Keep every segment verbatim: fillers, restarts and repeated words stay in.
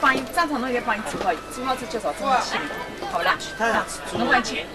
帮伊，张总侬也帮伊做好，做好再叫赵正去，好勿啦？啊，侬帮伊去。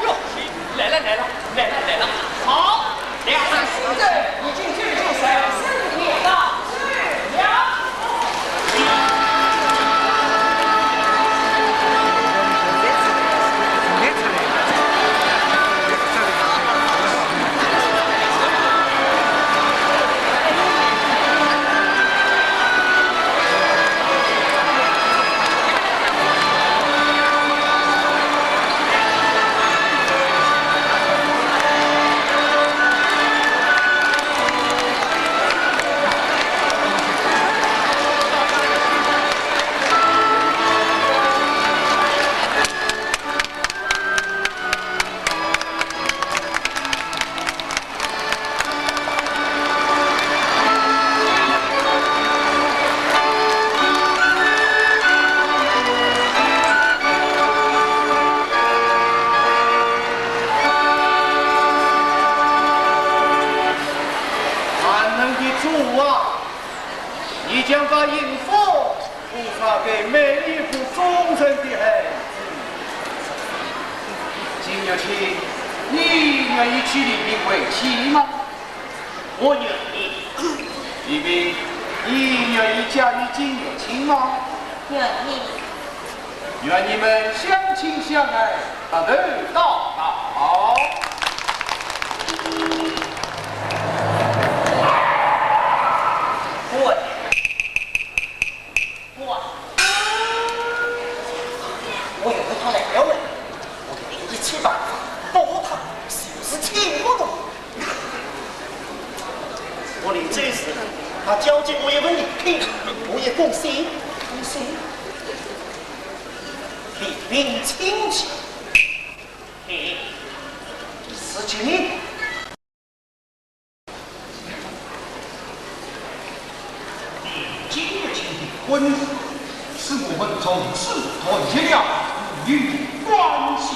哟，来了，来了，来了，来了。好，两位新人已经就绪，掌声欢迎。俺们的主啊，你将把幸福 菩萨给每一个忠诚的孩子。金玉清，你愿意娶丽萍为妻吗？我愿意。丽萍，你愿意嫁与金玉清吗？愿意。愿你们相亲相爱，白头到老。我 我，我要和他来了嘞，我一切办法保护他，就是听不懂。我临走时，他交给我一份礼品，我也恭喜，恭喜。礼品请起，你是请你。 金玉清的婚事，使我们从此断绝了父女关系。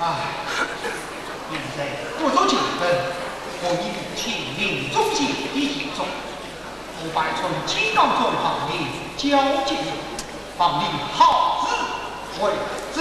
唉，现在国足情分，我已听命中间的一种，我派出金刚中放你交给我，望你好自为之。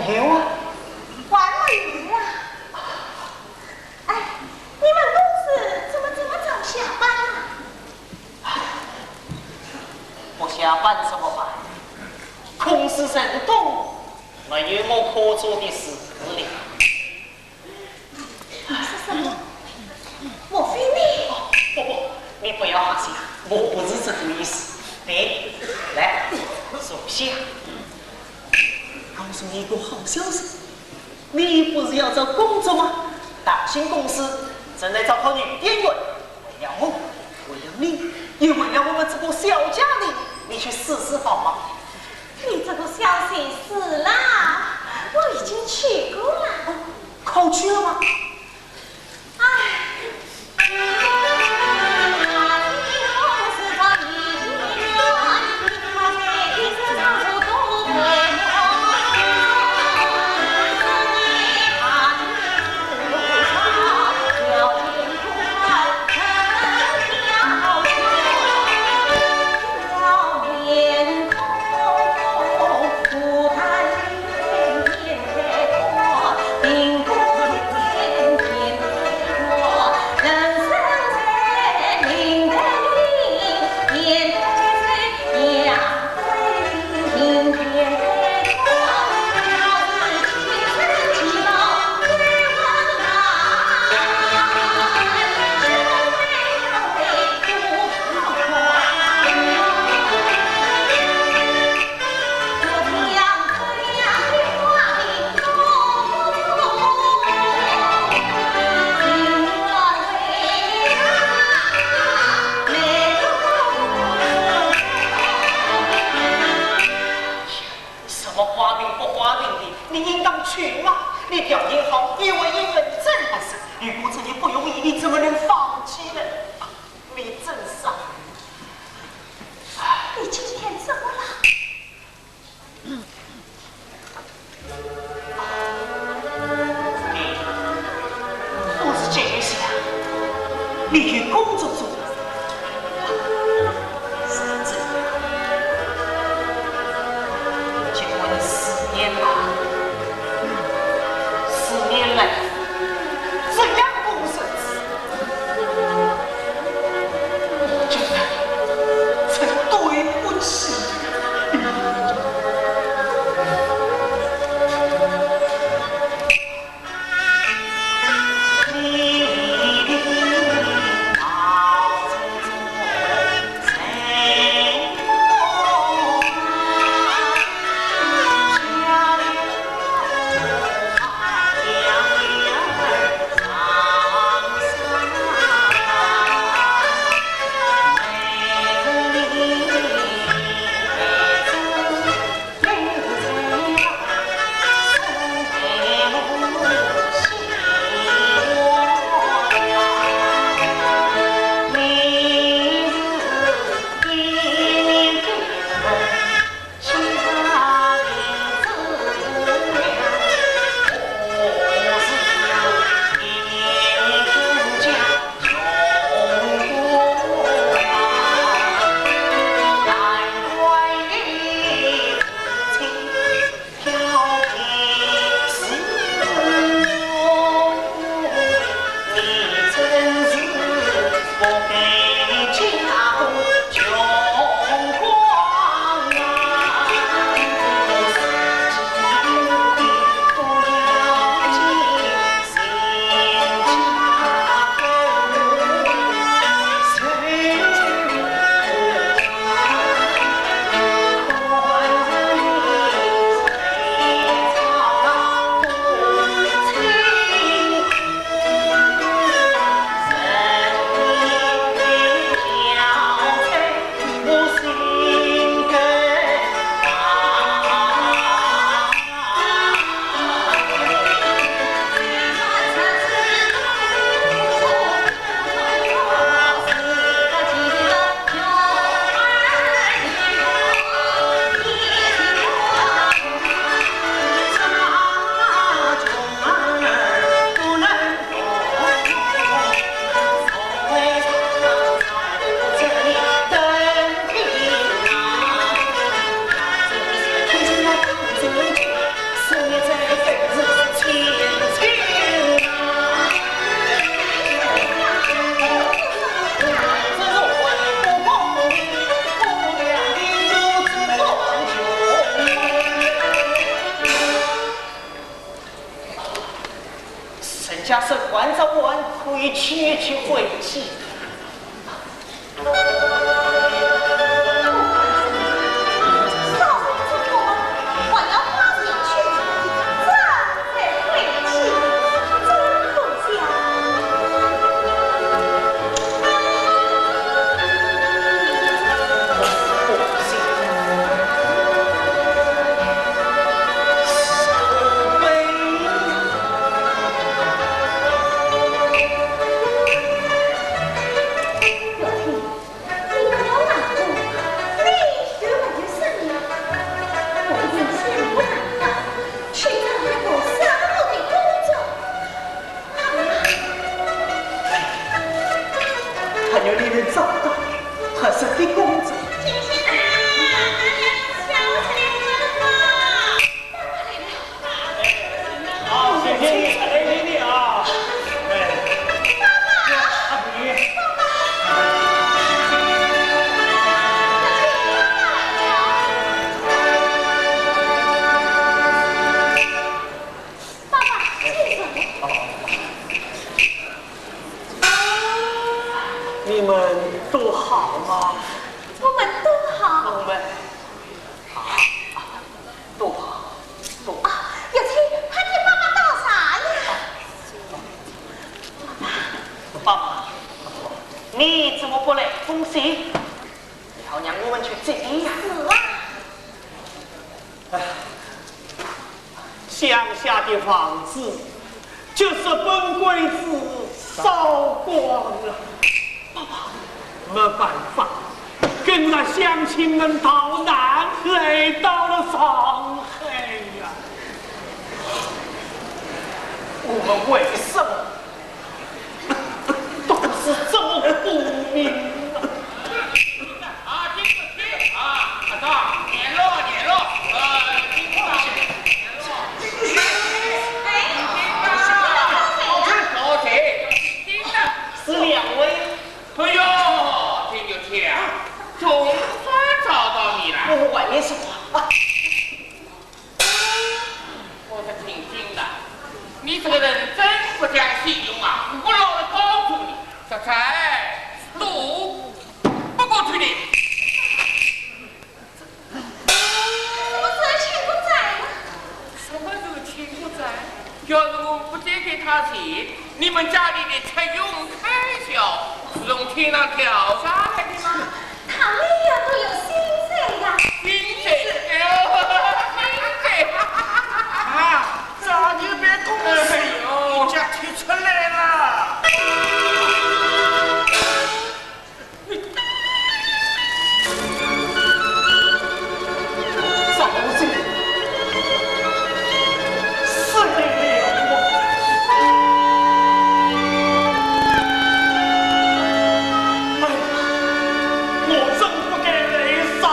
有啊。还没有啊？哎，你们公司怎么这么早下班啊？不下班怎么办？公司人多，没有我可做的事了。你说什么？莫非你……不不，你不要好心，我不是这个意思。你来，坐下。 告诉你一个好消息，你不是要找工作吗？大兴公司正在招考女店员，为了我，为了你，也为了我们这个小家庭，你去试试好吗？你这个消息是啦，我已经去过了。考去了吗？ 什么花瓶不花瓶的，你应当去嘛！你条件好，又有一份正事，如果这里不容易，你怎么能放弃呢？你真傻！你今天怎么了？ 你，我是这样想，你有工作做，是这样。结婚四年了，四年来，这样工作。假使管着我，可以去去回去。 还有你能找到合适的工作。 啊，谢谢你，谢谢你啊！哎，阿比。爸爸，请坐。你们都好吗？我们都好。我们 啊，多好，多好。啊，月清，快替爸爸倒茶呀！爸爸，你怎么不来恭喜？你好让我们去接你呀。是啊。哎， 乡下的房子，就是本鬼子烧光了。爸爸，没办法，跟着乡亲们逃难，来到了上海呀。我们为什么 都是这么苦命啊！啊，听不清啊，阿嫂，念咯，念咯，呃，听不清，念咯。哎，听不清，听不清，听不清。是两位。哎呦，听不清啊，总算找到你了。我外面说话啊。 我是听清了，你这个人真不讲信用啊！我老实告诉你，实在躲不过去的。什么事情不在呢？什么事情不在？要是我不借给他钱， 你们家里的吃用开销是从天上掉下来的吗？他们也都有薪水呀。薪水？哎呦，薪水！啊，早就被公司，哎呦，人家踢出来了。 早就死了我。哎，我真不该来上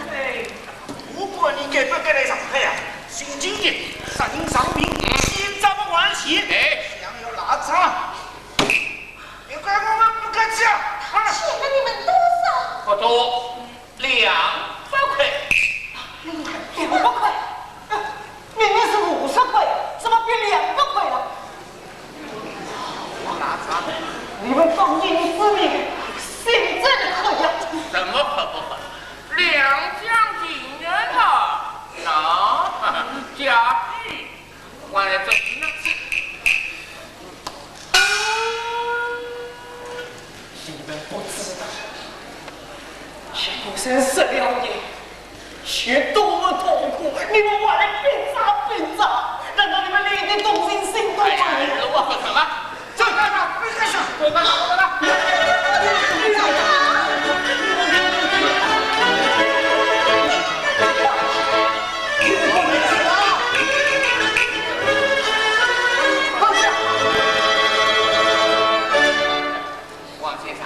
海。不管你该不该来上海呀，新京的杀人偿命，千万不还钱，哎，想要赖账。 你怪我们不客气啊！他欠了你们多少？不多，两百块。两百块？明明是五十块，怎么变两百块了？你们当今之民，心真狠呀！什么狠不狠？两厢情愿啊！啊，假戏。 我来做人了。你们不知道，先生死了呢，有多么痛苦，你们还来编造编造，难道你们连一点同情心都没有？哎呀，我说什么？ 走，走，走，走，走，走。王先生，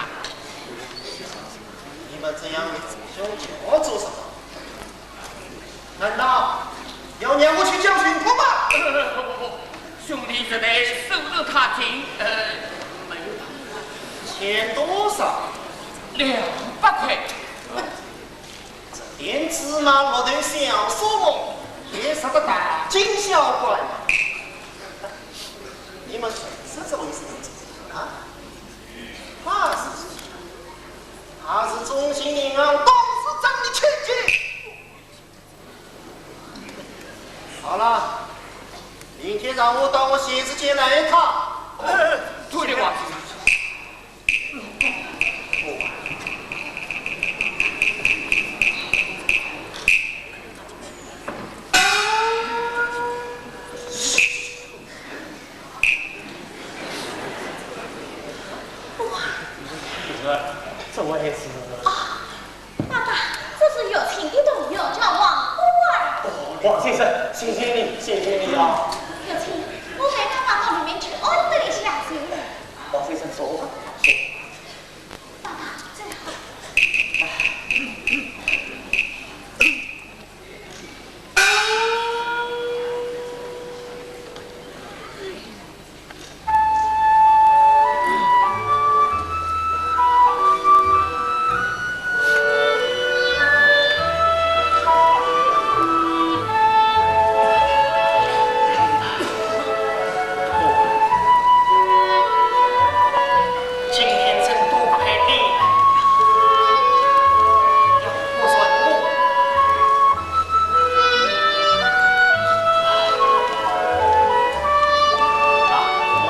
你们这样子凶叫做什么？ 难道要让我去叫巡捕吗？不，不，不，不，兄弟实在手头太紧，呃，没有办法。欠多少？两百块。这点芝麻绿豆小数目，也值得大惊小怪吗？你们谁知这怎么回事？啊？那是，那是中信银行董事长的亲戚。好了，明天让我到我写字间来一趟。呃，多谢王先生。 怎么回事？啊，爸爸，这是月清的同学，叫王波儿。哦，王先生，谢谢你，谢谢你啊！月清，我陪爸爸到里面去安顿一下子。王先生，坐吧，坐。爸爸，这样。 今天真多亏你了。要我说我，啊，我